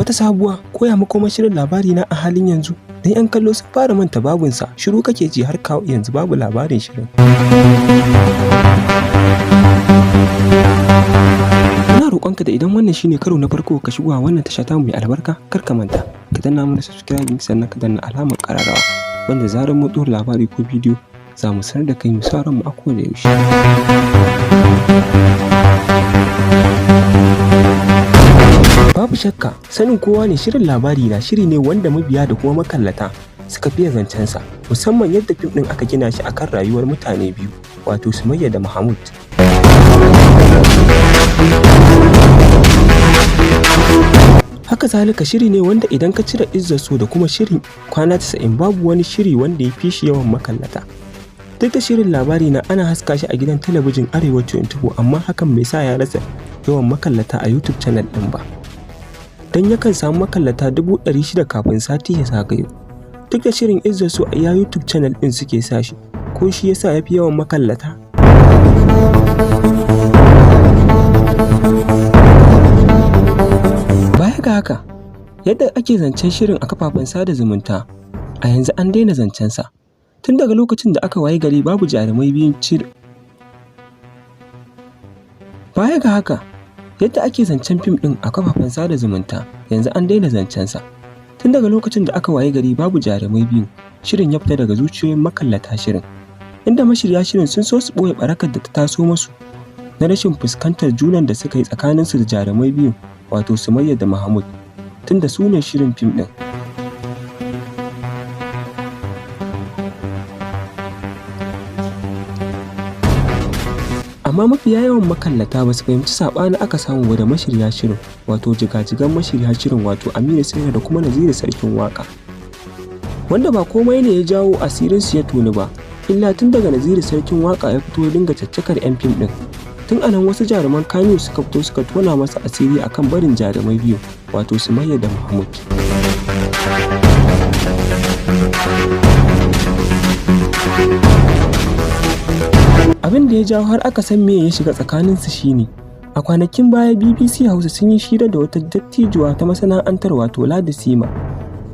Wata sabuwa koya makomar shirin labari na a halin yanzu, don 'yan kallo sun fara manta babunsa, shiru kake ji har kawo yanzu babu labarin shirin. Ina roƙonka da idan wannan shine karo na farko ka shigo a wannan tasha tamu mai albarka, kar ka manta ka danna mana subscribing sannan ka danna alamar ƙararrawa, wanda zarar mun ɗora labari ko bidiyo za mu sanar da kai mu sa ranmu a koda yaushe. Babu shakka sanin kowa ne shirin labari na shiri ne wanda mabiya da kuma makallata suka fiye zancensa, musamman yadda fim ɗin aka gina shi akan rayuwar mutane biyu, wato Sumayya da Mahmud. Haka zalika shiri ne wanda idan ka cire Izzar So da kuma shirin Kwana 90 babu wani shiri wanda ya fi shi yawan makallata. Duk da shirin labari na ana haska shi a gidan talabijin Arewa 24, amma hakan bai sa ya rasa yawan makallata a YouTube channel ɗin ba. Don yakan samu makallata 600,000 kafin sati ya zagayo. Duk da shirin Izzar So a iya YouTube channel ɗin suke sa shi, ko shi yasa ya fi yawan makallata? Baya ga haka, yadda ake zancen shirin a kafafen sada zumunta, a yanzu an daina zancensa. Tun daga lokacin da aka wayi gari babu jarumai biyun shirin. Baya ga haka, yadda ake zancen fim ɗin a kafafen sada zumunta, yanzu an daina zancensa. Tun daga lokacin da aka wayi gari babu jarumai biyun, shirin ya fita daga zuciyoyin makallata shirin. Inda mashirya shirin sun so su ɓoye ɓarakar da ta taso musu na rashin fuskantar junan da suka yi tsakaninsu da jarumai biyun, wato Sumayya da Mahmud, tunda su ne shirin fim ɗin. Amma mafiya yawan makallata ba su fahimci saɓani aka samu ba da mashirya shirin, wato jigajigan mashirya shirin, wato Aminu Saira da kuma Naziru Sarkin Waƙa. Wanda ba komai ne ya jawo asirinsu ya tonu ba, illa tun daga Naziru Sarkin Waƙa ya fito ya dinga caccakar 'yan fim ɗin. Tun anan wasu jaruman Kano suka fito suka tona masa asiri akan barin jarumai biyu, wato Sumayya da Mahmud. Abin da ya jawo har aka san me ya shiga tsakaninsu shine, a kwanakin baya BBC Hausa sun yi hira da wata dattijuwa ta masana'antar, wato Ladi Sima,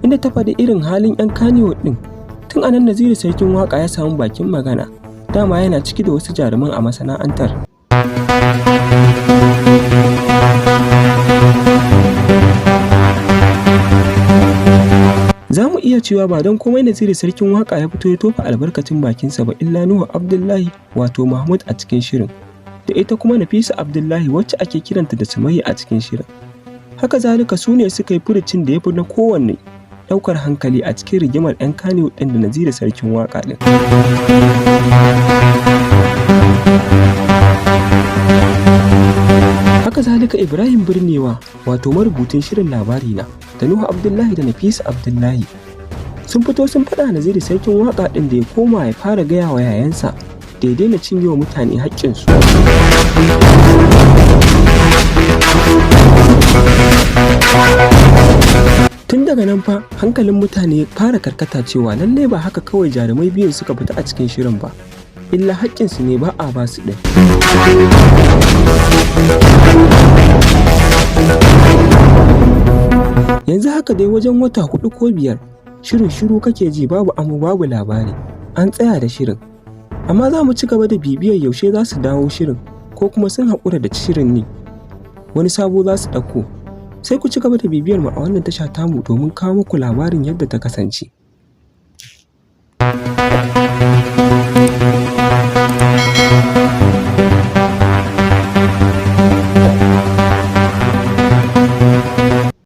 inda ta faɗi irin halin 'yan Kannywood ɗin. Tun anan Naziru Sarkin Waƙa ya samu bakin magana, dama yana ciki da wasu jaruman a masana'antar. Za mu iya cewa ba don komai Naziru Sarkin Waƙa ya fito ya tofa albarkacin bakinsa ba illa Nuhu Abdullahi, wato Mahmud a cikin shirin, da ita kuma Nafisa Abdullahi wacce ake kiranta da Sumayya a cikin shirin. Haka zalika su ne suka yi furucin da ya fi na kowanne ɗaukar hankali a cikin rigimar 'yan Kannywood ɗin da Naziru Sarkin Waƙa ɗin. Haka zalika Ibrahim Birniwa, wato marubucin shirin labari na, da Nuhu Abdullahi da Nafisa Abdullahi sun fito sun faɗa Naziru Sarkin Waƙa ɗin da ya koma ya fara gaya wa yayansa da ya daina cinye wa mutane haƙƙinsu. Tun daga nan fa hankalin mutane ya fara karkata cewa lallai ba haka kawai jarumai biyun suka fita a cikin shirin ba, illa haƙƙinsu ne ba a ba su ɗin. Yanzu haka dai wajen wata 4 ko 5 shirin shiru kake ji, babu amo babu labari, an tsaya da shirin. Amma za mu ci gaba da bibiyar yaushe za su dawo shirin ko kuma sun haƙura da shirin ne, wani sabo za su ɗauko. Sai ku ci gaba da bibiyar mu a wannan tasha tamu domin kawo muku labarin yadda ta kasance.